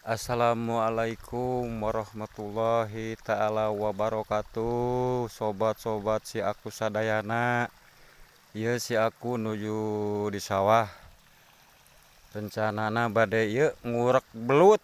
Assalamualaikum warahmatullahi taala wabarakatuh. Sobat-sobat si aku sadayana. Ieu si aku nuju di sawah. Rencanana bade ieu ngurek belut.